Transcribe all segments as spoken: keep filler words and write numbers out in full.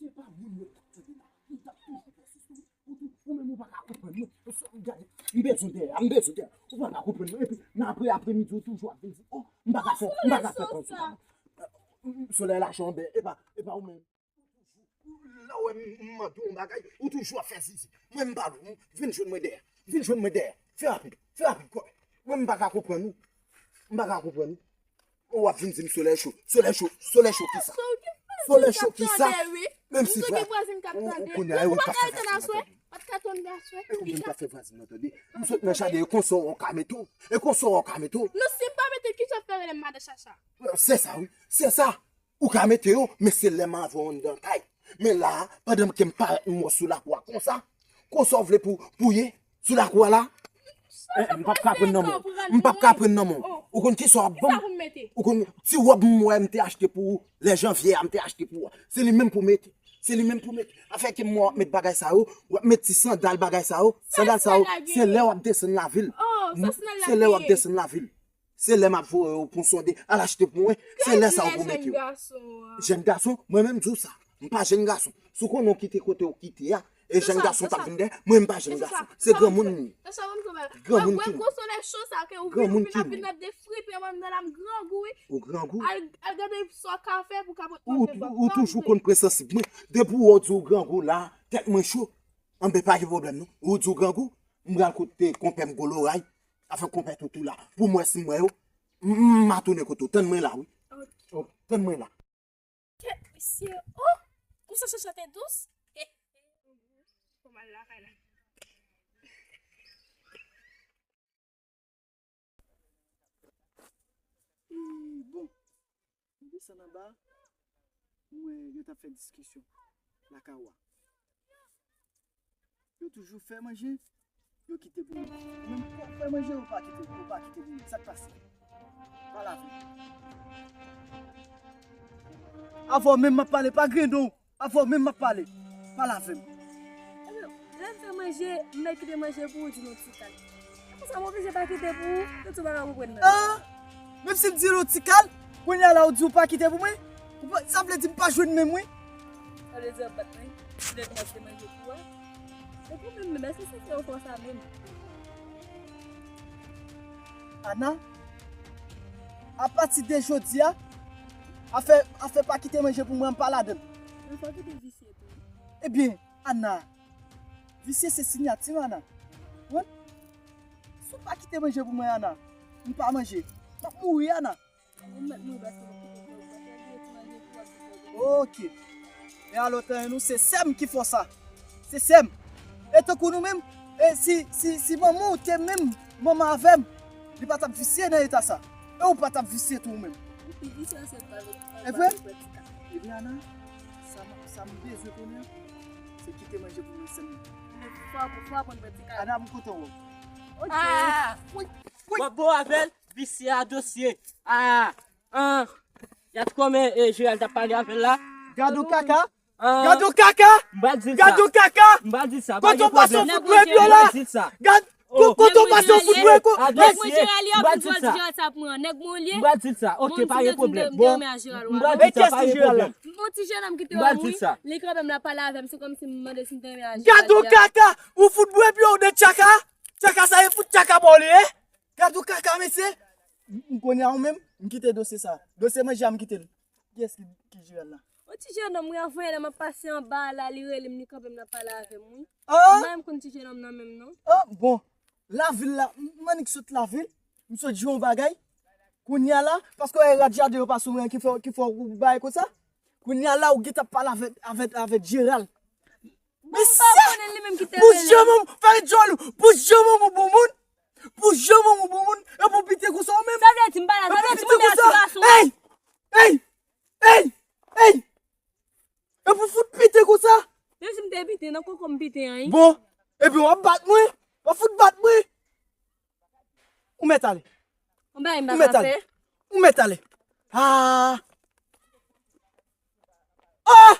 Se pa moun yo k ap tande la. Li t ap toujou pèsiste. Ou tou, ou menm ou pa ka konprann mwen. Gade, m bezwen dèyè, m bezwen dèyè. Ou pa ka konprann mwen. Epi, nan apre, apremidi, ou toujou ap vin di, oh, m pa ka fè, m pa ka fè konsa. Solèy la chanbe, e pa, e pa ou menm. Lè w wè m, m mande w yon bagay, ou toujou ap fè zizi. Mwen, m pale w, vin jwenn mwen dèyè. Vin jwenn mwen dèyè. Fè rapid, fè rapid, kòmè. Mwen, m pa ka konprann ou. M pa ka konprann ou. Ou ap vin di m solèy cho, solèy cho, solèy cho kisa? Solèy cho kisa? Menm si vwa, ou, ou konnen a yo pa fè vwazin nan tande. Ou menm pa fè vwazin nan tande. M sot nan jaden, e konsa w ka mete w. E konsa w ka mete w. Non, si m pa mete, kisa w fè rele m madan chacha? Se sa, wi. Se sa. Ou ka mete yo, men se lè m avè w anndan kay. Men la a, pandan ke m parèt m wè w sou lakou a konsa, konsa w vle pou, pou ye sou lakou a la? Eh, m p ap ka pran nan men w. M p ap ka pran nan men w. Ou konn kisa w ap ban m? Ou konn ti wòb m wè m te achte pou ou, lè janvye a m te achte pou ou a. Se li menm pou mete. Se li menm pou mete. Afè ke m wè w ap met bagay sa yo, w ap met ti sandal bagay sa yo. Sandal sa yo, se lè w ap desann lavil. Se lè w ap desann lavil. Se lè m ap voye w pou w sonde, al achte pou mwen, se lè sa w pou mete yo. Jèn gason, mwen menm di w sa, m pa jèn gason. Si w konnen w kite kote w kite a, e jèn gason t ap vin dèyè, mwen m pa jèn gason. Se granmoun m ye. Granmoun ki m. Granmoun ki m. Ou grangou. Ou toujou konn pran sansib mwen. Depi w wè w di w grangou la, tèt mwen cho. Anben pa gen pwoblèm non. Ou di w grangou, m pral kote konpè m Goloray. Afè konpè Toutou la. Pou m wè si m wè yo. M, m, m a tounen kote w. Tann mwen la, wi. Ok. Oh, tann mwen la. Kèt, mesye. Oh! Konsa chacha te dous. Fò m al lakay la. Bon. M desann anba, m wè yo t ap fè diskisyon lakay ou a. Yo toujou fè manje, yo kite pou mwen. Ou menm, fè manje, ou pa kite, ou pa kite pou mwen. Sa k pase? Pale avè m. Avè w menm m ap pale, pa grenn non. Avè w menm m ap pale. Pale avè m. Ebyen, lè m fè manje, m mèt kite manje pou ou, di nou ti kal. E konsa m oblije pa kite pou ou, yo tou pa ka konprann nan. Ah! Menm si m di nou ti kal, kounye a la ou di ou pa kite pou mwen? Ou pa, sa vle di m pa jwenn menm wi? Sa vle di w ap bat mwen? Ou vle kòmanse manje pou ou a? Se pou menm menm, èske se fè ou fè w sa menm? Ana, apati de jodi a, afè, afè pa kite manje pou mwen, m pa ladan l. Men fò w kite visye tou. Ebyen, Ana, visye se siyati m, Ana. Wi. Si w pa kite manje pou mwen, Ana, m pa manje. M ap mouri, Ana. Ou mèt mouri paske w kite kò w, paske w kite manje pou w ap kite kò w. Ok. E alò, tann nou, se sè m ki fè w sa. Se sè m. E tankou nou menm, e si, si, si manman w te menm manman avè m, li pa t ap visye nan eta sa. E ou pa t ap visye tou ou menm. Ou pi visye ansanm avèk. E vre? Ebyen, Ana, sa m, sa m bezwen konnen, se kite manje pou mwen sèlman. Men fò, fò aprann pran ti kal. Ana, m kontan wè w. Ok. Ah! Wi, wi. W ap bon avè l? Visye a dosye. Ah, ah. Gad kòman, eh, Gerald t ap pale avè l la. Gad yon kaka. Ah. Gad yon kaka. M pral di l sa. Gad yon kaka. M pral di l sa. Kote w pase w fout mwen pye la. M pral di l sa. Gad ko-, kote w pase w fout mwen ko. Nèg mwen Gerald yo ap di Gerald sa pran. Nèg mwen li. M pral di l sa. Ok, pa gen pwoblèm. Bon, m pral di l sa, pa gen pwoblèm. Yon ti jennonm ki te wè m wi. Li kanpe m la pale avè m, se kòmsi m mande si m te renmen a Gerald. Gad yon kaka. Ou fout mwen pye w de tchaka. Tchaka sa e fout tchaka ba w li, eh. Gad yon kaka, mesye. M, m konnen a ou menm, m kite dosye sa. Dosye manje a, m kite l. Kiyès ki, ki Gerald la? Yon ti jennonm, wi, anvan yè la, m ap pase anba a la, li rele m, li kanpe m, l ap pale avè m, wi. Ah! M pa menm konn ti jennonm nan menm, non. Ah, bon. Lavil la, m, m annik sot lavil, m sot jwe yon bagay. Kounye a la, paske w wè rad jaden yo pa sou mwen ki fè, ki fè w bay konsa. Kounye a la, ou gentan ap pale avèk, avèk, avèk Gerald. Mesye! Bouch janm ou, fè djòl ou, bouch janm ou, bon moun. Pou janm ou bon moun, e pou pite konsa ou menm. Sa vle di m pa la, sa vle di mwen te a ti gason. Ey! Ey! Ey! Ey! E pou fout pite konsa. Menm si m te pite, nan koko m pite an, wi. Bon, epi w ap bat mwen, w ap fout bat mwen. Ou mèt ale. Ou mèt ale. Ou mèt ale. Ah! Ah!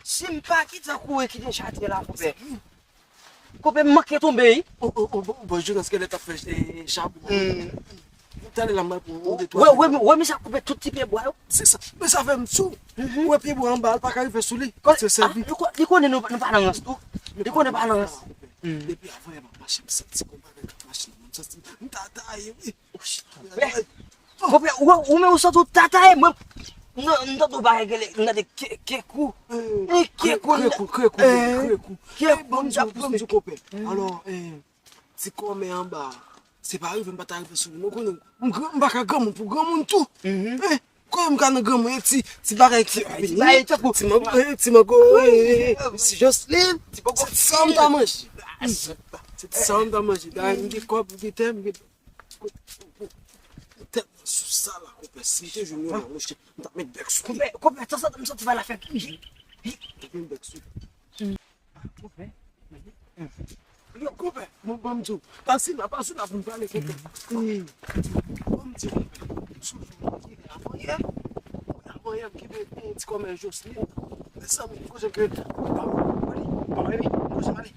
Si m pa kite kouri kite chante la, konpè. Konpè, m manke tonbe, wi. Oh, oh, oh, bon, bon, Jonas, genlè t ap fè, eh, chabon. Hmm. Talè la, m pral pran yon de twa. Wè, wè, wè, men sa koupe tout ti pye bwa yo. Se sa. Men sa fè m sou. Mhm. Wè pye bwa anba, l pa ka rive sou li. Paske sèvi. Ah, li ko-, li konnen nou, nou pa nan rans tou. Li konnen pa nan rans. Hmm. Depi avan yè m ap mache, m santi kòm bagay k ap mache nan men m. M santi m ta taye, wi. Oh, shit. Konpè, ou, ou menm ou santi w ta taye, mwen, m, m tande yon bagay genlè, m tande ke-, kekou. Eh, kekou, kekou, kekou, kekou. Kekou, m di ap pouse. Alò, eh, ti kòmè anba, se pa rive, m pa ta rive sou li. Nou konnen, m gran, m pa ka granmoun pou granmoun tou. Eh, kote m ka nan granmoun, e ti, ti bagay ki vini. Ti bagay tankou ti mango, eh, ti mango, eh, eh, eh, ti Jocelyn, se ti sa m ta manje. Se ti sa m ta manje. Dayè, m gen kòb, m gen tè, m gen Tèt sou sa la, konpè. Si m te jwenn yon la, monchè, m t ap met bèk sou li. Konpè, konpè, tanzantan m santi bagay la fè m. M t ap met bèk sou li. Konpè. Yo, konpè, bon, ban m di w. Pase la, pase la pou n pale, konpè. Ban m di w, konpè. Sou jou m kite avanyè. Avanyè m kite yon ti kòmè Jocelyn. Mezanmi, kote ke, pa, pa, pa, kote m ale?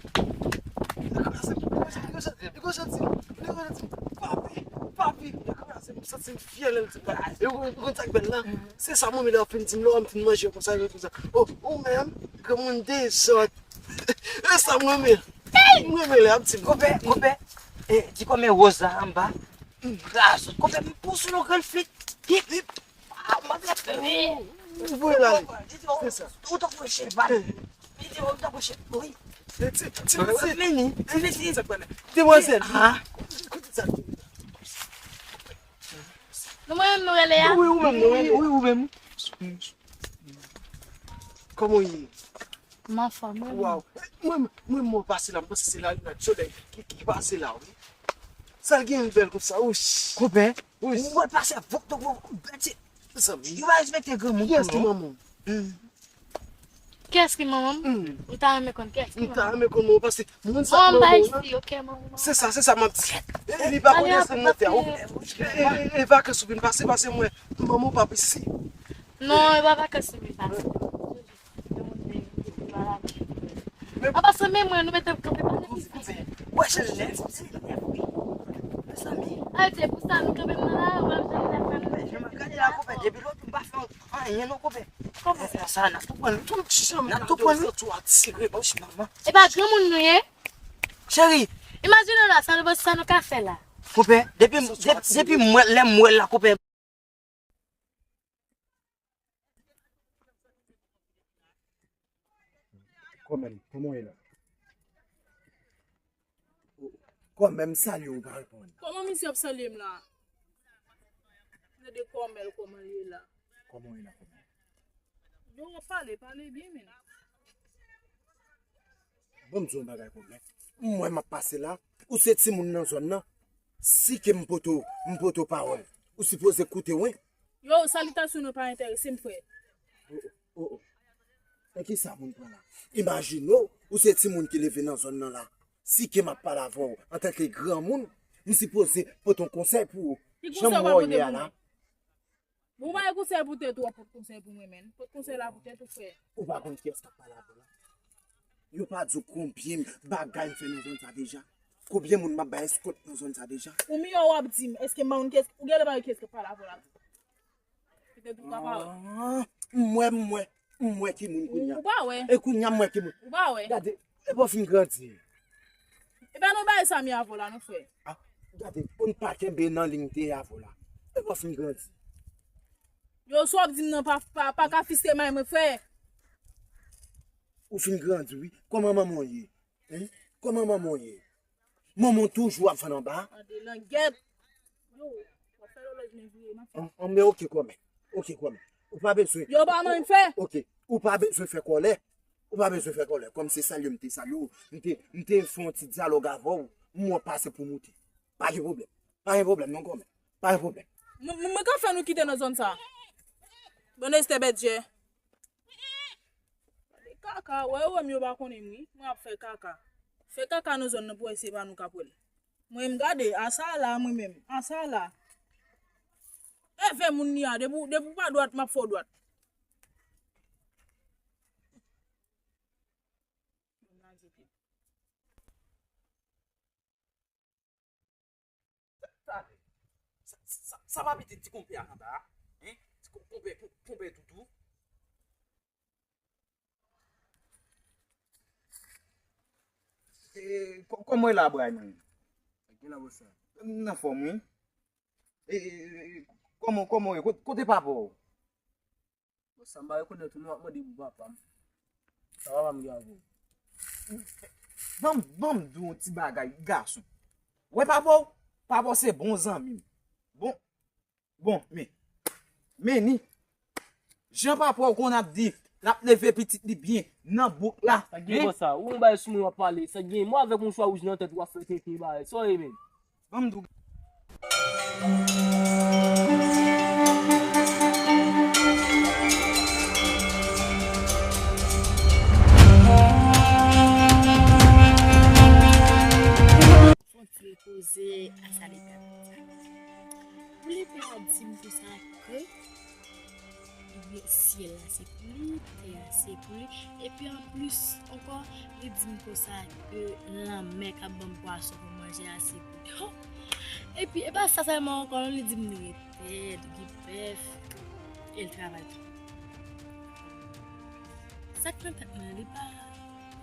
Li kraze m, li kraze m, li kraze m, li kraze m, papi, papi, li kraze m, m santi m fyè lè l di m sa. E ou, ou konn sa k bèl la? Se sa manmi lè w fin di m, lè w fin manje konsa, yo konsa. Oh, ou menm, granmoun dezòd. E sa m renmen. M renmen lè y ap di m. Konpè, konpè, e, di kòmè Rosa anba. Kraze, konpè, m pouse yon grenn flit. Hip, hip. Ah, mwen te fè, wi. Ou voye l ale. Se sa. Ou tankou yon cheval. Li te wè m tankou cheval, wi. Ti, ti, ti, ti, ti, ti, ti, ti, ti, demwazèl. Ah. Koute sa. Nou mwen menm nou rele a? Wi, ou menm, wi, wi, ou menm. Kòman w ye? M anfòm, wi. Waw. Mwen, mwen, mwen pase la, m panse se lalin ak solèy ki, ki pase la, wi. Sa l gen bèl konsa, wi. Konpè, wi. Ou wè l pase avèk yon bèl ti. Mezanmi. Yo pa respekte granmoun tou, non. Kiyès ki manman w? Hmm. Kiyès ki manman m? Hmm. Ou ta renmen konn kiyès ki manman m? M ta renmen konn manman w, paske moun sa manman w nan. Isi, ok, manman w. Se sa, se sa m ap di. E li pa konn desann nan tè, wi. E, e, e, e vakans ou vin pase, pase mwen, manman w p ap isi. Non, e pa vakans ou vin pase. An pasan, men mwen, nou mete m kanpe pa depi. Wè, se lè, se lè, wi. Mezanmi. Ay, se pou sa nou kanpe nan la, wè, m jan lè fè m. Jan m ap gade la, konpè, depi lòt, m pa fè anyen non, konpè. Kòman sa? Sa, n ap tou pran, n ap tou pran. Jan m ap gade w, ou santi w atire, bòch manman. E pa granmoun nou ye? Cheri. Imajine w la, sa nou, sa nou ka fè la? Konpè, depi, depi, depi m wè, lè m wè l la, konpè. Kòmè, kòman w ye la? Kòmè, m salye w, ou pa reponn. Kòman misye ap salye m la? Tande kòmè l, kòman l ye la? Kòman w ye la, kòmè? Yo, pale, pale byen, men. Ban m di w yon bagay, kòmè. M wè m ap pase la, ou se timoun nan zòn nan. Si ke m poto, m poto pawòl, ou sipoze koute, wi. Yo, salitasyon nou pa enterese m, frè. Oh, oh, oh, oh. E kisa moun pran la? Imajine w, ou se timoun ki leve nan zòn nan la. Si ke m ap pale avè w antanke granmoun, m sipoze pote yon konsèy pou ou. Jan m wè w ye a la. Bon, ou pa gen konsèy pou tèt ou, w ap pot konsèy pou mwen, menn. Pot konsèy la pou tèt ou, frè. Ou pa konn kiyès k ap pale avè w la. Yo pa di w konbyen bagay m fè nan zòn sa deja. Konbyen moun m ap bay eskòt nan zòn sa deja. Ou miyò w ap di m, èske m pa konn kiyès, ou genlè pa wè kiyès k ap pale avè w la tou. Petèt ou ka pa wè. Ah, m wè, m wè, m wè ki moun kounye a. Ou pa wè. E kounye a m wè ki moun. Ou pa wè. Gade, e pa w fin grandi. E pa nan bagay sa m ye avè w la non, frè. Ah, gade, pou n pa kenbe nan liy m te ye avè w la. E pa w fin grandi. Yo, sa w ap di m nan pa, pa, pa ka fis te may mwen, frè. Ou fin grandi, wi. Kòman manman w ye? Hein? Kòman manman w ye? Manman w toujou ap vann anba? Tande langèt. Yo, w ap fè lòlòj mwen vire, m ap fè. An, an, men oke, kòmè. Oke, kòmè. Ou pa bezwen. Yo, pa manyen fè. Oke. Ou pa bezwen fè kòlè. Ou pa bezwen fè kòlè. Kòm se salye m te salye w, m te, m te fè yon ti dyalòg avè w, m wè w pase pou moute. Pa gen pwoblèm. Pa gen pwoblèm, non, kòmè. Pa gen pwoblèm. Mwen, mwen, mwen ka fè nou kite nan zòn sa. Bann estè bèt jè. Gade kaka, wè, wè, m yo pa konnen m, wi. Mwen ap fè kaka. Fè kaka nan zòn nan pou wè si se pa nou k ap wè l. Mwen, m gade, a sa la, mwen menm, a sa la. E vè moun li a, depi w, depi w pa dwat, m ap fè w dwat. Sa pa pitit ti konpè a anba a? Hein? Ti kon- konpè, konpè Toutou? E, kò- kòman w ye la, bray mwen? Gen la, bòs la. M nan fòm, wi. E, e, e, kòman, kòman w ye? Kot- Kote papa w? Bòs la, m pa rekonèt ou non, w ap mande pou papa m. Sa papa m gen avè w? Ban m, ban m di w yon ti bagay, gason. Wè papa w? Papa w se bon zanmi m. Bon, bon, men, men ni, jan papa w konn ap di, l ap leve pitit li byen nan bouk la. Sa gen bòs sa? Ou yon bagay sou mwen w ap pale. Sa gen? Mwen avèk yon chwa wouj nan tèt ou ap fè kenken bagay. Sa w ye menm? Ban m di w. Fon ti koze a sa li ka di. Pou li pè a di m konsa ke syèl la se pou li, tè a se pou li. Epi anplis ankò, li di m konsa ke lanmè k ap ban m pwason pou manje a se pou li. Epi e pa sa sèlman ankò, non, li di m li gen tè, li gen bèf, e l travay tou. Sa k nan tèt mwen, li pa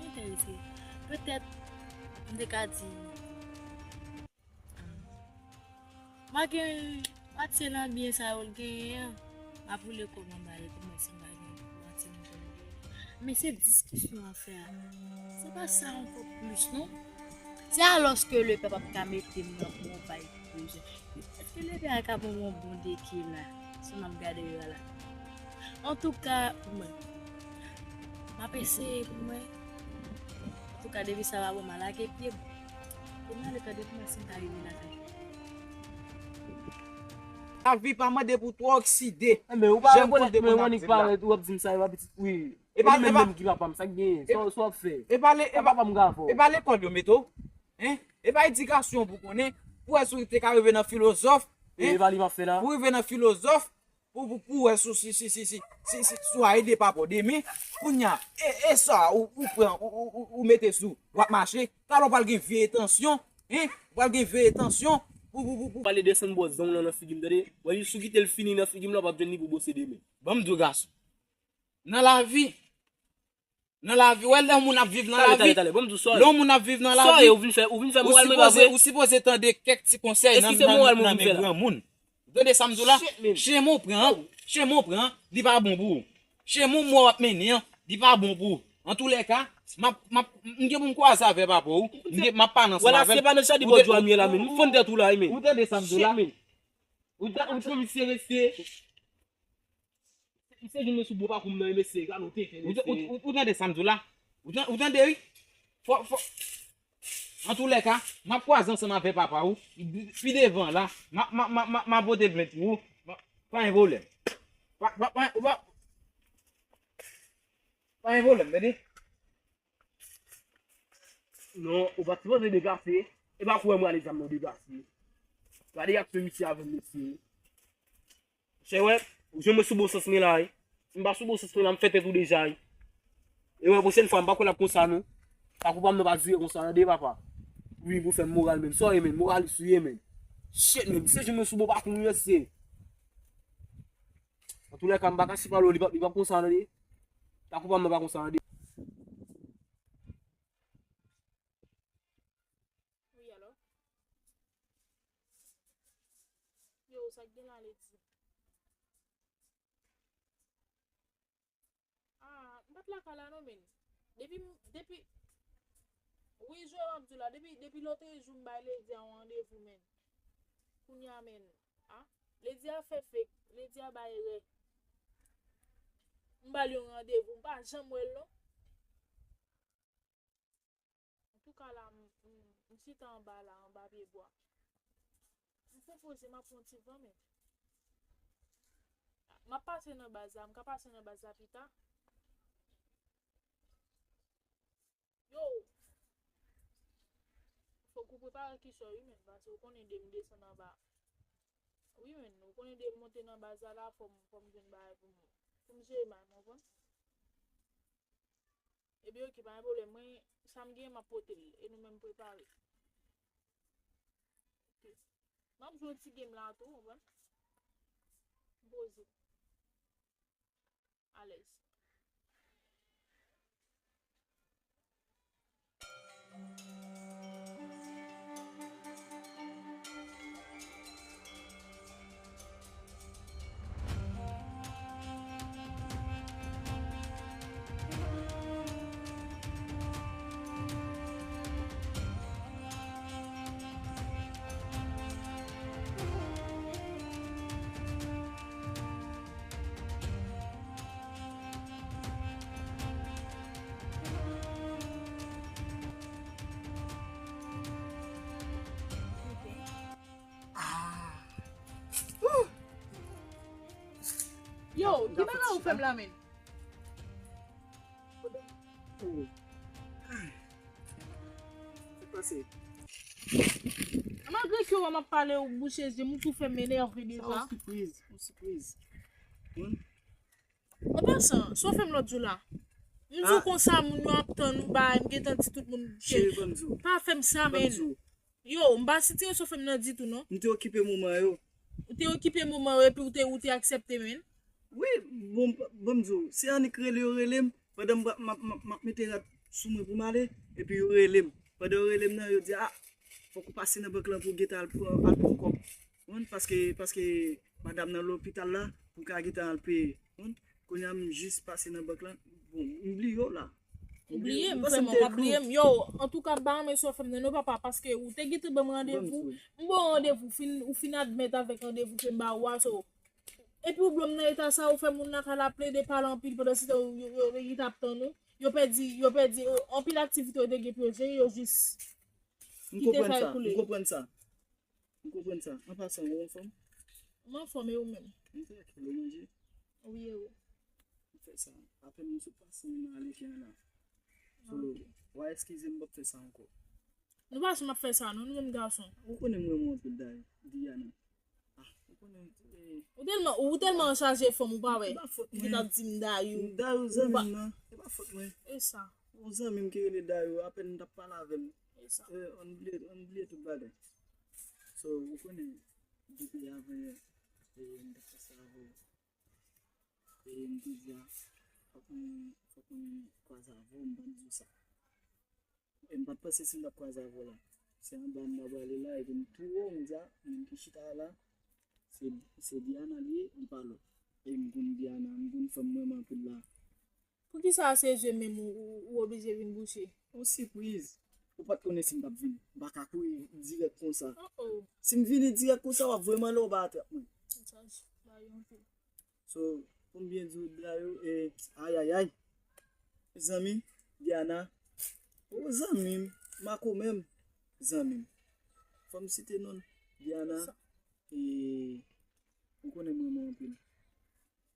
enterese. Petèt, m te ka di, ah, m pa gen mwatye nan byen sa yo l genyen an. M ap woule kò m anba l pou mwen si m pa gen mwatye nan kò m. Men se diskisyon afè a. Se pa sa ankò plis, non. Se alòske lepèp ap ka mete m nan konba. Èske lepèp a ka ban m yon bon deke la? Si m ap gade yo la. Antouka, pou mwen, m ap eseye pou mwen. Antouka, depi sa va bon, m a lage pye m. Pou mwen, lepèp, depi mwen si m ta rive lakay. Lavi pa mande pou twò okside. Enben, ou pa rekonèt mwen, ou annik parèt, ou ap di m sa, e pa pitit, wi. E pa, e pa, menm ki papa m, sa k genyen? Sa w ap fè? E pa le- e pa papa m ka fè w. E pa lekòl yo mete w? Hein? E pa edikasyon pou konnen, pou wè si w te ka rive nan filozòf, hein? E pa li m ap fè la. Pou rive nan filozòf, pou, pou, pou wè si, si, si, si, si, si, si, si w a ede papa w demen, kounye a, e, e sa ou, ou pran, ou, ou, ou, ou mete sou, w ap mache, talè w pral gen vye tansyon, hein? W pral gen vye tansyon, pou, pou, pou, pou. Pale desann bò zong lan nan figi m, tande? Wè, si w kite l fini nan figi m la, w p ap jwenn li pou bwose demen. Ban m di w, gason. Nan lavi, nan lavi, wè, lè yon moun ap viv nan lavi, lè yon moun ap viv nan lavi, ou sipoze, ou sipoze tande kèk ti konsèy nan, nan, nan men granmoun. Ou tande sa m di w la? Chemen w pran an, chemen w pran an, li pa bon pou ou. Chemen w mò w ap mennen an, li pa bon pou ou. Antoulèka, m ap, m ap, m gen pou m kwaze avè papa w, m gen, m ap pale ansanm avè l. Ou tande sa m di w la? Ou ta, ou ta misye rete. Misye jwenn mwen sou bò pakou m nan, mesye, gade w te fè, mesye. Ou, ou, ou, ou tande sa m di w la? Ou tan- ou tande, wi? Fò, fò. Antoulèka, m ap kwaze ansanm avè papa w. Pi devan la, m ap, m ap, m ap, m ap, m ap pote plent pou ou. M ap- Pa gen pwoblèm. Pa, pa, pa, ou pa, pa gen pwoblèm, tande? Non, ou pa t sipoze deplase. E pa kou wè m rale zam nan deplase. Gade reyaksyon misye avè m, mesye. Chè, wè, ou jwenn mwen sou bon sans mwen la, wi. Si m pa sou bon sans mwen la, m fè tèt ou deja, wi. E wè, pwochèn fwa, m pa kwè l ap konsa, non. Tankou pa m nan pa dire konsa, tande, papa. Wi, pou fè m moral, menm. Sa w ye, menm. Moralis ou ye, menm. Shit, menm. Se jwenn mwen sou bon pakou m, mesye. Antoulèka, m pa kache pale w, li p ap, li p ap konsa, tande. Tankou pa m nan pa konsa, tande. Wi, alò? Yo, sa k gen la, Lady? Ah, m pa t lakay la non, men. Depi m, depi, wi, jwe w ap di w la, depi, depi lòtrejou m bay Lady a yon randevou, men. Kounye a, men, ah, Lady a fè fake, Lady a bay erè. M ba l yon randevou, m pa janm wè l non. Antouka la, m, m, m chita anba la, anba pye bwa. M fè poze, m ap pran ti van, men. M ap pase nan baz la, m ka pase nan baz la pita. Yo! Fòk ou prepare kich ou, wi, men, paske ou konnen de m desann anba. Wi, men, ou konnen de m monte nan baz la, la, fò m, fò m jwenn bagay pou m, pou m jere may mwen, konprann? Ebyen, oke, pa gen pwoblèm. Mwen, sa m gen, m ap pote l. E nou menm prepare. Oke. M ap jwe yon ti game la tou, konprann? poze. Alèz. Yo, ki bagay ou fè m la, menn? Sa k pase? Malgre ke w wè m ap pale, ou bouche je m, ou tou fè m enève deja. Sa yon sipriz, yon sipriz. An pasan, sa w fè m lòt jou la. M di w konsa, moun yo ap tann ou, bay, m gentan di tout moun. Cheri, ban m di w. Pa fè m sa, menn. Yo, m pa sitire sa w fè m nan ditou, non. M te okipe moman yo. Ou te okipe moman yo, epi ou te, ou te aksepte, menn. Wi, bon, ban m di w, se annik rele yo rele m, pandan m, m, m, m, m ap mete rad sou mwen pou m ale, epi yo rele m. Pandan yo rele m nan, yo di, a, fòk ou pase nan bank lan pou w gentan al pran, al pran kòb. Ou konprann? Paske, paske madam nan lopital la, pou w ka gentan al peye. Ou konprann? Kounye a, m jis pase nan bank lan. Bon, m bliye w la. Ou bliye m, vrèman, w ap bliye m. Yo, antouka, m pa renmen sa w fè m nan, non, papa, paske ou te gentan ban m randevou. M ba w randevou, fin, ou fin admèt avèk randevou ke m ba ou a, so, epi ou blòm nan eta sa, ou fè moun lakay la plede pale anpil pandan se tan yo, yo, yo, yo t ap tann ou. Yo pèdi, yo pèdi, yo, anpil aktivite yo te gen pou yo jere, yo jis kite sa koule. M konprann sa, m konprann sa. M konprann sa. An pasan, ou anfòm? M anfòm, e ou menm? M trankwil, ou manje? Wi, e ou? M fè sa. Apèn m sot pase nan ale ken la. So, w a eskize m, m p ap fè sa ankò. Nou pa janm ap fè sa non, nou menm gason. Ou konnen m renmen w anpil dayè, Diana. Ah, ou konnen, eh. Ou tèlman, ou tèlman anchaje fanm, ou pa wè. E pa fòt mwen. Ou vin ap di m dayou. Dayou zanmi m nan. E pa fòt mwen. E sa. Yon zanmi m ki rele dayou, apèn m t ap pale avè l. E sa. Eh, ann bliye, ann bliye tout bagay. So, ou konnen, depi avanyè, eh, m t ap fè sa avè w. E m te di a, fòk mwen, fòk mwen kwaze avè w, m pa t di w sa. E m pa t panse si m t ap kwaze avè w la. Se anba m nan prale la, epi m tou wo, m di a, moun ki chita a la, se, se Diana li ye, li pa lòt. E m konn Diana, m konn fanm m renmen anpil la. Poukisa se je menm ou, ou, ou oblije vin bouche? Yon sipriz. Ou pa t konnen si m t ap vini. M pa ka kouri dirèk konsa. Oh, oh. Si m vini dirèk konsa, w ap vrèman lè w ba a trap mwen. Sa, bay yon pi. So, pou m byen di w, Dayou, e, ayayay. Zanmi, Diana. O, zanmi m, Mako menm, zanmi m. Fò m site non l, Diana, e, ou konnen m renmen w anpil.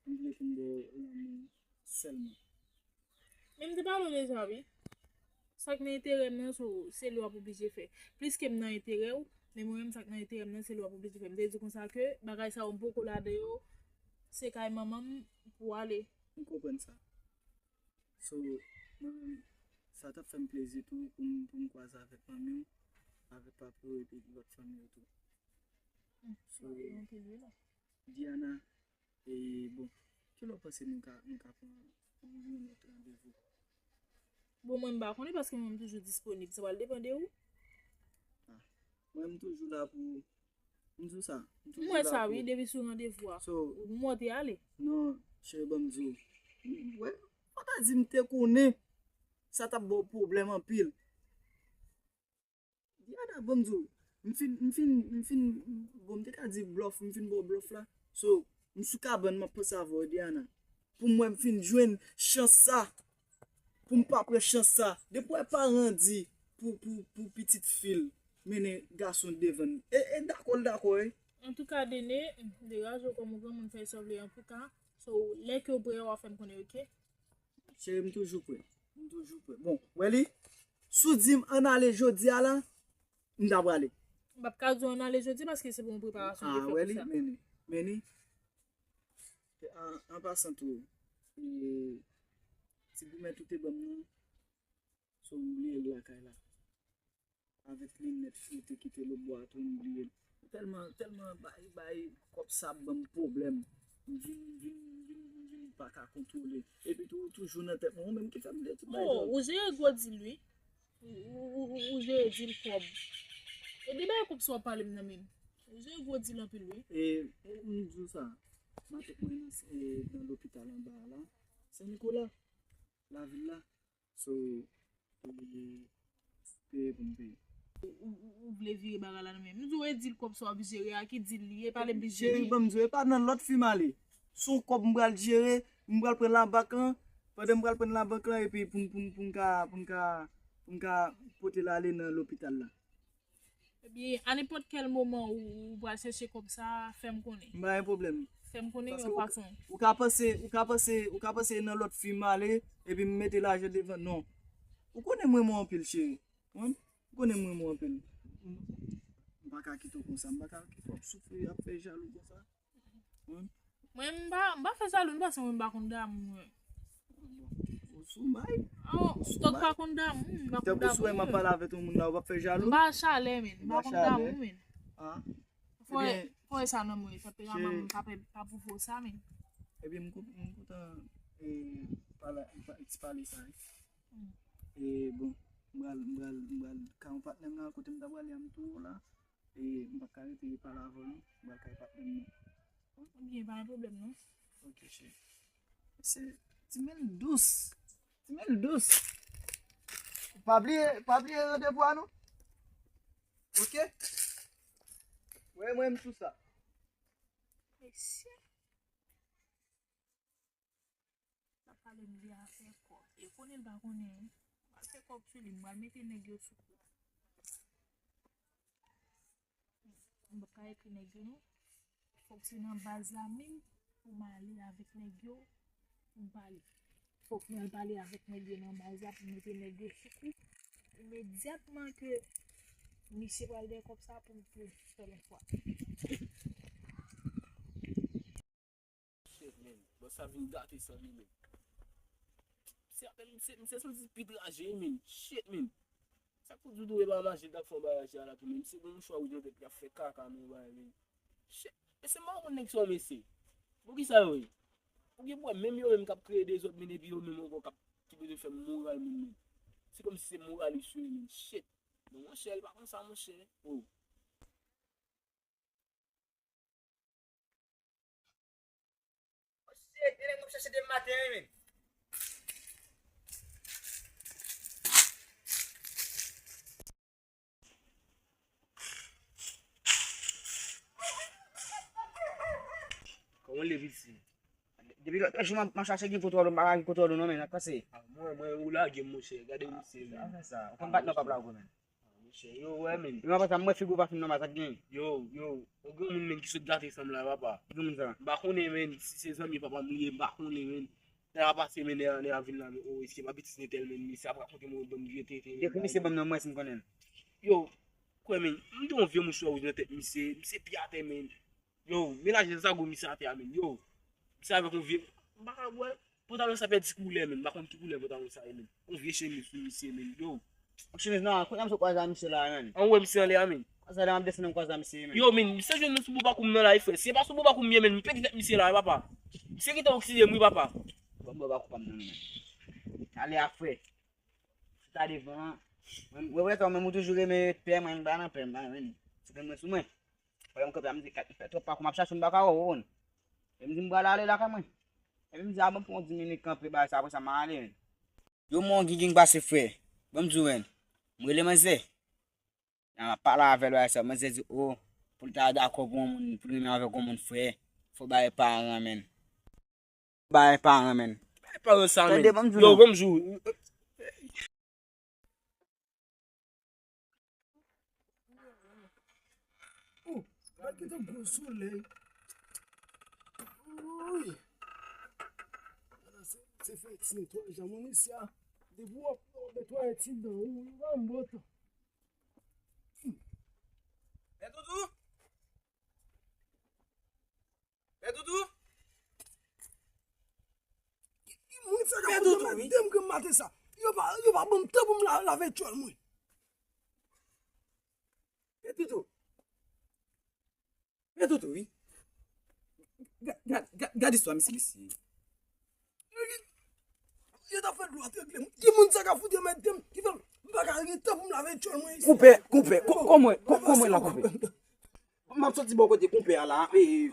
M vle pou m ba w lanmou sèlman. Men m te pale w deja, wi. Sa k nan enterè m nan, so, se li w ap oblije fè. Pliske m nan enterè w, men mwen menm sa k nan enterè m nan, se li w ap oblije fè. M te di konsa ke bagay sa yo m poko ladan yo, se kay manman m pou w ale. M konprann sa. So, mwen menm, sa t ap fè m plezi tou pou m, pou m kwaze avèk manmi w, avèk papa w epi lòt fanmi yo tou. Hmm, so, anpil wi la. Diana, e, bon, kilè w panse nou ka, nou ka pran yon lòt randevou? Bon, mwen m pa konnen paske mwen m toujou disponib. Sa pral depann de ou. Ah, mwen m toujou la pou, m di w sa, m toujou la pou. M wè sa wi, depi sou randevou a. So, ou monte ale. Non, cheri, ban m di w. M, wè, fò ta di m te konnen sa t ap ba w pwoblèm anpil. Diana, ban m di w, m fin, m fin, m fin, bon, m te ka di blòf, m fin ba w blòf la. So, m sou kabann, m ap panse avè w, Diana. Pou m wè m fin jwenn chans sa, pou m pa pran chans sa. Depi w wè paran di pou, pou, pou pitit fi l mennen gason devan l, e, e dakò l dakò, wi. Antouka, Dene, m degaje w kòm yon granmoun, fè sa w vle, antouka. So, lè ke w prè, w a fè m konnen, oke? Cheri, m toujou prè. M toujou prè. Bon, wè li, si w di m ann ale jodi a la, m ta prale. M p ap ka di w ann ale jodi paske se pou yon preparasyon m te fè pou sa. Ah, wè li, men li, men li. E, an, an pasan tou, e, ti goumen tou te ban m nan, so m bliye l lakay la. Avèk linèt fwote ki te lòtbò a tou, m bliye l. Tèlman, tèlman bay, bay kòb sa ap ban m pwoblèm. M vin, m vin, m vin, m vin pa ka kontwole. Epi tou, toujou nan tèt mwen, ou menm ki fè m vle tout bagay sa yo. Ou jere gwo dil, wi. Ou, ou, ou, ou jere dil kòb. E de bagay kòb sa w ap pale m nan menm. Ou jere gwo dil anpil, wi. E, e, m di w sa. Matant mwen nan, e, nan lopital anba a la. Sen Nikola. Lavil la. So, e, peye pou m peye. Ou, ou, ou, ou vle vire bagay la nan men. M di w e dil kòb sa w ap jere a, ki dil li ye, pale m biznis li. Cheri, ban m di w, e pa nan lòt fi m ale. Se yon kòb m pral jere, m pral pran labank lan, pandan m pral pran labank lan, epi pou m, pou m, pou m ka, pou m ka, pou m ka pote l ale nan lopital la. Ebyen, a nenpòt kèl moman ou, ou pral chèche kòb sa, fè m konnen. M pa gen pwoblèm. Fè m konnen yon fason. Ou ka panse, ou ka panse, ou ka panse nan lòt fi m ale, epi m mete lajan devan, non. Ou konnen m renmen w anpil, cheri. Ou konnen m renmen w anpil. M, m pa ka kite w konsa, m pa ka kite w ap soufri, ap fè jalou konsa. Wi. Mwen, m pa, m pa fè jalou, m panse mwen m pa konn damou, mwen. Ou sou may? Oh, ou pa konn damou, m pa konn damou. Tankou sou m ap pale avèk yon moun la, ou p ap fè jalou? M pa chalè, men. M pa konn damou, men. Ah. Fò e, fò e sa nan mwen, tanperaman mwen pa pè, pa pou fò sa, men. Ebyen, m kontan, m kontan, e, pale, pa, ti pale sa, wi. E, bon, m pral, m pral, m pral ka yon patnè m la, kote m ta prale a, m tou la. E m pa ka rete pale avè w non. M pral kay patnè m nan. Ebyen, pa gen pwoblèm non. Ok, cheri. Se ti men l dous. Ti men l dous. Pa bliye, pa bliye randevou a non. Ok? Wè mwen m sou sa. Mesye. L ap pale m de afè kòb. E konnen l pa konnen, wi. M al fè kòb sou li, m pral mete nèg yo sou kou. M p ap ka ekri nèg yo non. Fòk se nan baz la menm pou m ale avèk nèg yo pou m pale. Fòk mwen al pale avèk nèg yo nan baz la pou m mete nèg yo sou kou. Imedyatman ke misye pral dèyè kòb sa pou m pou fè l yon fwa. Shit, man. Bòs sa vin gate san li, man. Misye apèl, misye, misye santi pi traje, man. Shit, man. Sa k pou di w tou e pa mache l t ap fè yon bagay sa la tou, man. Misye gen yon mouchwa wouj nan tèt li ap fè kaka nan yon bagay, man. Shit. Mesye, m pa konn nèg sa, mesye. Poukisa yo ye? Ou gen pou wè, menm yo menm k ap kreye dezòd, men epi yo menm ankò k ap, ki bezwen fè moral moun, man. Se kòmsi se moralis yo ye, man. Shit. Non, monchè, li pa konn sa, monchè. Oh. Oh shit, e nèg m ap chache depi maten an, men. Kòman w leve isit? Depi lòt jou m ap, m ap chache gen kote w, m pa ka gen kote w non, men, sa k pase? Ah, mwen, mwen, ou lage m, monchè. Gade misye, men. Sa fè sa. Ou konn patnè w p ap lage w, men. Monchè, yo, wè, men. Yo, papa, mwen figi w pa fin nòmal, sa k gen? Yo, yo, yon granmoun, men, ki sot gate fanm la, papa. Ki granmoun sa? M pa konnen, men, si se zanmi papa m li ye, m pa konnen, men. Nèg la pase, men, nèg la, nèg la vin la, men, oh, eske pa pitit Netel, men, misye ap rakonte m yon bann vye tenten, men. Dekri misye ban m non, m wè si m konnen l. Yo, kwè, men, m gen yon vye mouchwa wouj nan tèt misye, misye pi atè, men. Yo, men lajè sa gwo misye atè a, men. Yo, misye avèk yon vye, m pa ka wè. Pantalon sa pèdi koulè, men. M pa konn ki koulè pantalon sa ye, men. Yon vye chemiz sou misye, men. Yo. Yon chemiz nan, kounye a m sot kwaze a misye la, men. An wè misye anlè a, men. Sa lè m ap desann m kwaze a misye, men. Yo, men, misye jwenn nou sou bò bakou m nan la, wi, frè. Si se pa sou bò bakou m ye, men, m pèdi tèt misye la, wi, papa. Misye kite oksijen m, wi, papa. Ban m bò bakou pa m nan, men. Talè a, frè. Chita devan an. Mwen, mwen wè sa, mwen, mwen toujou renmen pè, mwen, m pa nan pè, m pa renmen. Se pè mwen sou mwen. Pandan m kanpe a, m di, "Kat, m fè twòp pakou, m ap chache, m pa ka wè w, w konn." Epi m di, "M pral ale lakay mwen." Epi m di, "A bon, pran yon dis minit kanpe, bagay sa, apre sa, m a ale, men." Yo, men yon ginging pase, frè. Ban m di w, men. M rele manzè. M ap pale avè l, bagay sa. Manzè di, o, pou l ta dakò pou yon moun, pou l renmen avèk yon moun, frè, fò bagay paran, men. Bay paran, men. Bay paran sa, men. Tande, ban m di w non. Yo, ban m di w. Oh, gad ki tan gwo solèy. Wi. Ala se, se fè ti netwayaj la, moun isi a. Depi w ap netwaye ti dan ou, ou pa yon bon tan. Mè Doudou? Pè Doudou? Ki, ki moun sa k ap fout nan dèm grenn maten sa? Yo pa, yo pa ban m tan pou m la, lave tjòl mwen. Pè Doudou. Pè Doudou, wi. Gad, gad, gad istwa misye, mesye. Yo ta fè dlo a trangle m. Ki moun sa ka fout anmède m? Ki fè m pa ka gen tan pou m lave tchòl mwen isi? Konpè, konpè, kò-, kòman, kò-, kòman la, konpè? M ap soti bò kote konpè a la. E,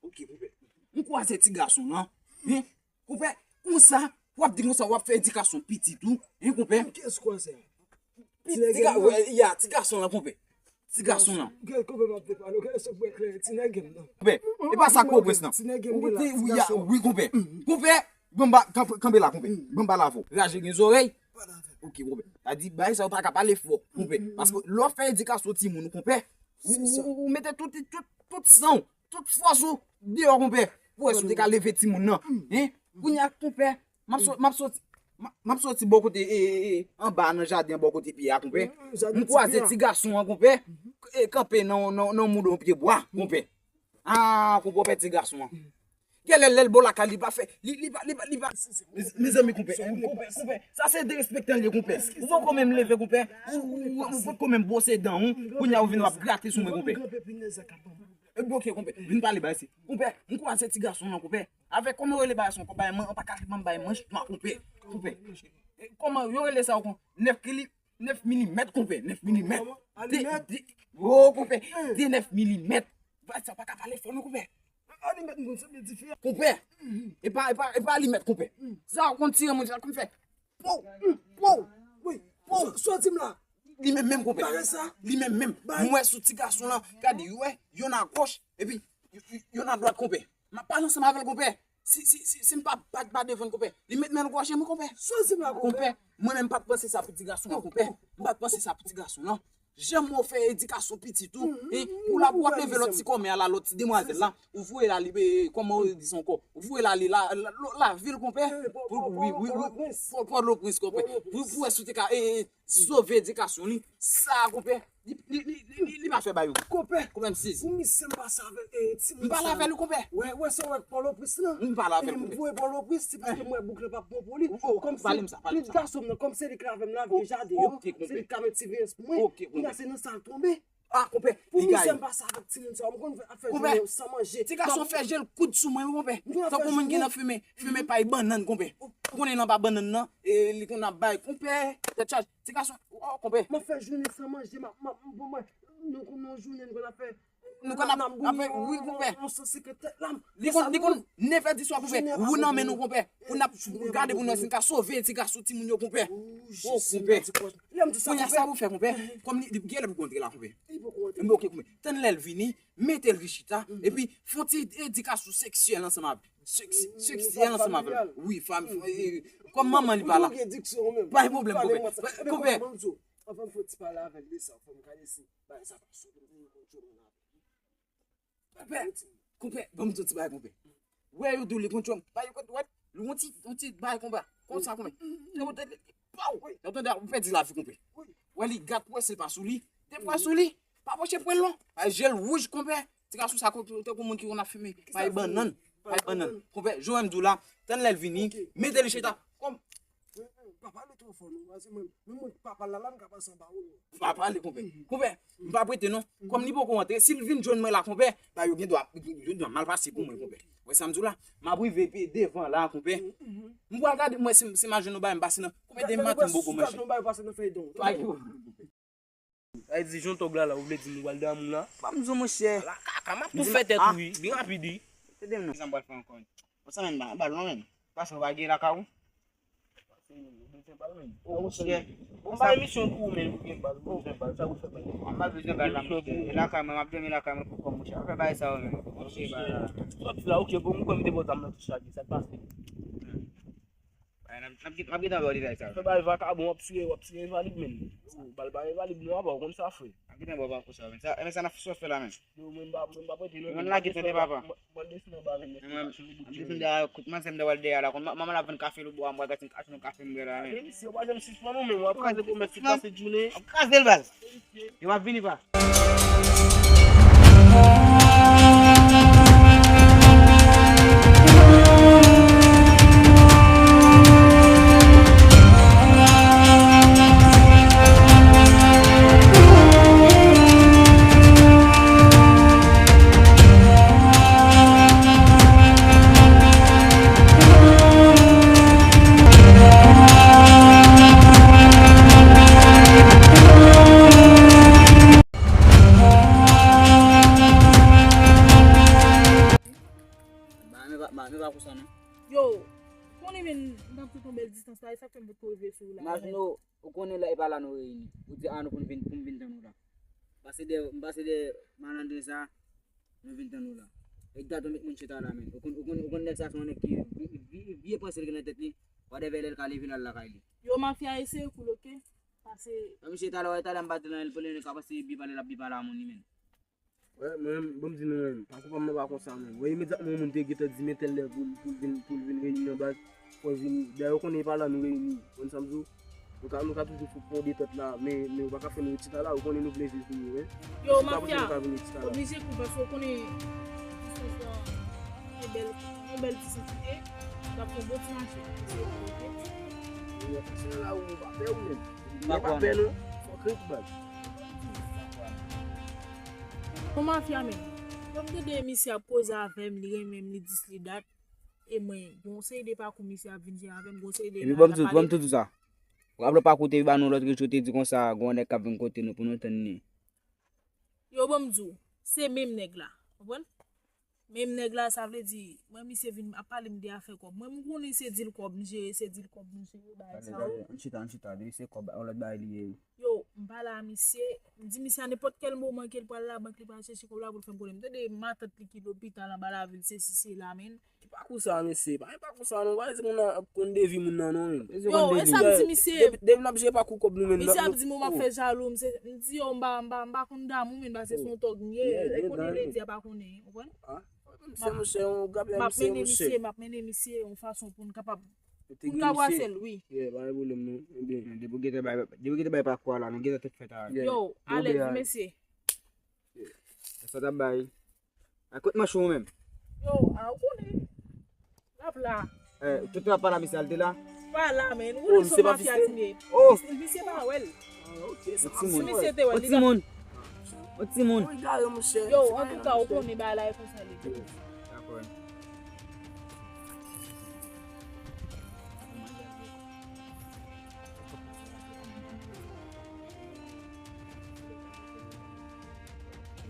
ok, konpè. M kwaze ti gason an. Hein? Konpè, konsa, w ap di konsa, w ap fè edikasyon pitit ou. Hein, konpè? Kiyès kwaze a? Ti, ti ga-, wè, ya, ti gason lan, konpè. Ti gason lan. Gade konpè m ap te pale w, gade sa pou eklere ti nèg m nan. Konpè, e pa sa kou prens nan. Ti nèg m gen la, ti gason. Wi, konpè. Konpè, ban m ba, kanpe, kanpe la, konpè. Ban m pale avè w. Raje gen zòrèy. Ok, konpè. Sa di, bagay sa yo pa ka pale fò, konpè. Paske lè w fè edikasyon timoun ou, konpè, ou, ou, ou mete tout, tout, tout san w, tout fòs ou deyò, konpè. Pou wè si w te ka leve timoun nan. Hein? Kounye a, konpè, m ap so-, m ap soti, m ap, m ap soti bò kote, e, e, e, anba nan jaden an bò kote pye a, konpè. M kwaze ti gason an, konpè. E kanpe nan, nan, nan mouda yon pye bwa, konpè. Ah, konpè, pè ti gason an. Gèlè lè l bò lakay li pa fè, li, li pa, li pa, li pa. Mezanmi, konpè, konpè, konpè. Sa se derespektan l ye, konpè. Ou poko menm leve, konpè. Ou, ou, ou, ou poko menm bwose dan ou. Kounye a ou vin w ap grate sou mwen, konpè. E bloke, konpè. Vin pale ba isi. Konpè, m kwaze ti gason an, konpè. Avèk kòman yo rele bagay sa ankò, bagay man, pa ka ban m bagay manch nwa, konpè. Konpè. E kòman yo rele sa ankò? Nèf kili, nèf milimèt, konpè. Nèf milimèt. Kòman? De, alimèt? De, oh, konpè. De nèf milimèt. Bagay sa pa ka pale fò non, konpè. Alimèt, m konn sanble diferan. Konpè. E pa, e pa, e pa alimèt, konpè. Sa ou konn tire moun, sa konn fè. Pow! Pow! Wi, pow! Sa w di m la? Li menm menm, konpè. Bagay sa? Li menm menm. Bay. M wè sou ti gason lan, gade, yo wè, yonn a gòch, epi y-, y-, yonn a dwat, konpè. M ap pale ansanm avè l, konpè. Si, si, si, si m pa bat pa devan l, konpè, li met men l gòje mwen, konpè. Sa w di m la, konpè? Konpè, mwen menm m pa t panse sa pou ti gason lan, konpè. M pa t panse sa pou ti gason lan. Jan m wè w fè edikasyon pitit ou, e, pou l ap, w ap leve lòt ti kòmè a la, lòt ti demwazèl la, ou voye l ale, e, kòman w di sa ankò? Ou voye l ale la, la, la, lavil, konpè. Pou, wi, wi, wi, Pòtoprens, konpè. Pou, pou wè si w te ka, e, e, sove edikasyon li. Sa, konpè, li, li, li, li, li, li pa fè bay ou. Konpè. Konpè, m sezi. Pou misye m pase avèk, e, timoun sa. M pale avè l, konpè. Wè, wè, sa w wè Pòtoprens lan. M pale avè l, konpè. E m voye Pòtoprens, se paske m wè bouk la p ap bon pou li. Kòmsi, pale m sa, pale m sa. Li gason m nan, kòm se li k lave m, lave jaden yo, se li k ka met siveyans pou mwen. Ok, konpè. Kounye a se nan sa l tonbe. Ah, konpè, pou misye m pase avèk timoun sa, m konn ap fè jounen yo san manje. Ti gason fè je l koud sou mwen, wi, konpè. Tankou moun ki nan fimen, fimen pay bannann, konpè. Ou konnen nan pa bannann nan, e, li konn ap bay, konpè, tèt chaje. Ti gason, oh, konpè. M ap fè jounen san manje, m ap, m ap, bon, mwen, nou konn nan jounen, nou konn ap fè, nou konn ap, ap fè, wi, konpè. Yon san senkant tèt la, li konn, li konn nèf è di swa, konpè. Ou nan men nou, konpè. Pou n ap gade pou nou wè si n ka sove ti gason timoun yo, konpè. Oh, konpè. Kounye a sa pou fè, konpè. Kòm li, li gen lè pou kontre la, konpè. Li poko antre. Mwen, ok, konpè. Tann lè l vini, mete l ri chita, epi fè yon ti edikasyon seksyèl ansanm avè l. Seks-, seksyèl ansanm avè l. Wi, fanmi, e, kòm manman li pa la. Pa gen pwoblèm, konpè. Konpè. Anvan m fè yon ti pale avè l de sa, fò m gade si bagay sa pa sou. Konpè, konpè, ban m di w ti bagay, konpè. Wè, yo di w li konn tchòm. Ba yo konn, wè, li yon ti, yon ti bagay konpè. Konsa, konpè. Yo tande, paw! Yo tande, ou pèdi lavi, konpè. Wè, li gat, wè, se pa sou li. Te pran sou li. Pa pwoche pran l non. Ay, je l wouj, konpè. Ti gason sa, konpè, tankou moun ki konn ap fimen. Bay bannann. Bay bannann. Konpè, jan m di w la, tann lè l vini. Mete li chita. Kòm Pa pale twò fò non, paske mwen, menm mwen papa l la, la, m ka pase anba ou non. Pa pale, konpè. Konpè, m pa prete non. Kòm li poko antre, si l vin jwenn mwen la, konpè, ba yo gen dwa, yo gen dwa mal pase pou mwen, konpè. Wè sa m di w la? M ap rive pi devan la, konpè. M pral gade, mwen, si, si m al jwenn yon bagay m pase nan, konpè, de maten m poko manje. Ay, Sa vle di, jan w tòg la la, ou vle di m ou pral damou la? Pa m di w, monchè. Ala kaka, m ap tou fè tèt ou, wi, byen rapid, wi. Tande m non. Kisa m pral fè ankò? Bon, sa menm, ba, ba l non, menm. Pase w pa gen lakay ou? Ou bezwen bal, menm. Ou, monchè. Bon, m pa emisyon pou ou, menm, ou gen bal, ou bezwen bal, sa ou fè bal? M pa bezwen bal la, monchè. E lakay mwen, m ap dòmi lakay mwen pou kò m, monchè. Pa fè bagay sa yo, menm. Monchè, ba la. Sòti la, ok, bon, m kwè m te bò zam nan tou chaje, sa k pase? Ay, n ap, n ap gen, n ap gentan wè detay sa yo. Fè bay vakabon, w ap siye, w ap siye envalid, menm. Ou, bal bay envalid, nou ap wè, w konn sa, frè. N ap gentan wè bal pou sa yo, men sa, men sa n ap sòt fè la, menm. Yo, mwen pa, mwen pa prete, non. Mwen lage tande, papa. Mwen, mwen desann dèyè, kout manzè m dèyè la, konn manman la vann kafe lòtbò a, mwen gate achte yon kafe m bwè la, menm. Mesye, w pa janm sispann ou menm, w ap kraze komès tout la sent jounen. W ap kraze l, baz. Yo, m ap vini, pa. Yon bèl distans la, e sa k fè m potko rive sou ou la. Imajine w, ou konnen la, e pa la nou reyini. Ou di, "A, nou konn vin, pou m vin tann ou la." Pase dèyè, m pase dèyè malandren sa, nou vin tann ou la. E gade w met moun chita la, men. Ou konn, ou konn, ou konn nèg sa se yon nèg ki vye, vye, vye panse l gen nan tèt li. Whatever, lè l ka leve l al lakay li. Yo, mafya, eseye koul, oke? Pase. Misye talè, wè, talè m pa di l anyen, l pale, l ka pase byen pale, l ap byen pale a moun li menm. Wè, mwen, bon, m di nou, mwen, pakou pa m nan pa konsa, mwen. Wè, imedyatman yon moun te gentan di m entèl lè pou, pou l vin, pou l vin reyini nan baz, fò l vini. Dayè, ou konnen e pa la nou reyini. Konn sa m di w? Nou ka, nou ka toujou fout pran detèt la, men, men ou pa ka fè nou ret chita la, ou konnen nou vle viv nou, wi. Yo, mafya, oblije kou, paske ou konnen, yon bèl, yon bèl ti santite, n ap fè yon bon ti mache. Yo, se la ou pa pè ou menm. Ou pa pè non, fòk ret baz. Bon, mafya, men, lè m tande misye ap koze avè m, li renmen m, li dis, li dat, e mwen, gon seri de pakou misye ap vin fè avè m, gon seri de... Epi ban m di w, ban m tou di w sa. Ou raple w pa koute ba nou lòt jou, te di konsa, gon nèg k ap vin kote nou pou nou tann li. Yo, ban m di w, se menm nèg la. Konprann? Menm nèg la, sa vle di, mwen, misye vin ap pale m de afè kòb. Mwen, m konnen se dil kòb m jere, se dil kòb m jere, bagay sa yo. Ann chita, ann chita, depi se kòb, yon lòt bagay li ye. Yo, m pale a misye, m di misye a nenpòt kèl moman ke l pral labank, li pral chèche kòb la pou l fè m konnen. M tande matant li ki lopital anba lavil, se si se la, men. Ki pakou sa, mesye? Pa gen pakou sa non, pa di moun nan ap konn devi moun nan non, men. Yo, e sa m di misye. Depi, depi n ap jere pakou kòb nou, men. Misye ap di m, "Ou m ap fè jalou," m se, m di, "Yo, m pa, m pa, m pa konn damou, men, paske se yon tòg m ye." Li konnen, lè di a pa konnen, ou konprann? Ah, misye, monchè, yon gab la, misye, monchè. M ap mennen misye yon fason pou n kapab, pou n ka brase l, wi. Yeah, pa gen pwoblèm non. Ebyen, depi w gentan bay, depi w gentan bay pakou a la, nou gentan tout fèt a. Yo, alèz, mesye. Sa t ap bay. A kot manch ou menm? Yo, a ou konnen. L ap la. Eh, tout ap pale a misye, al te la? Pa la, men. Ou konnen se mafya li ye. Oh. Misye pa wè l. Ah, ok, se misye te wè l. Yon timoun. Yon timoun. Yo, antouka, ou konnen bagay la e konsa li ye. Dakò.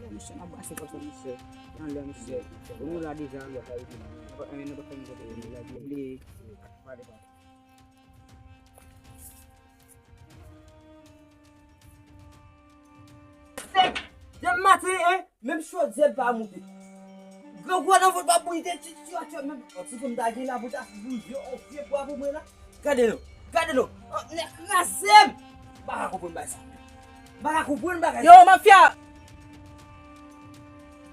Misye, n ap brase kòb sa, misye. Anlè, misye. Bon, nou la deja. Nou pa, eh, nou pa fè nou kote, nou la deja. Li, pa devan. Sèk! Depi maten, hein? Menm chodyè pa moute. Grangou nan vant pa bouyi, te ti ti atè menm. Yon ti fanm ta gen la pou ta bouje yon vye bwa pou mwen la. Gade non, gade non. Oh, nèg kraze m. M pa ka konprann bagay sa. M pa ka konprann bagay sa. Yo, mafya,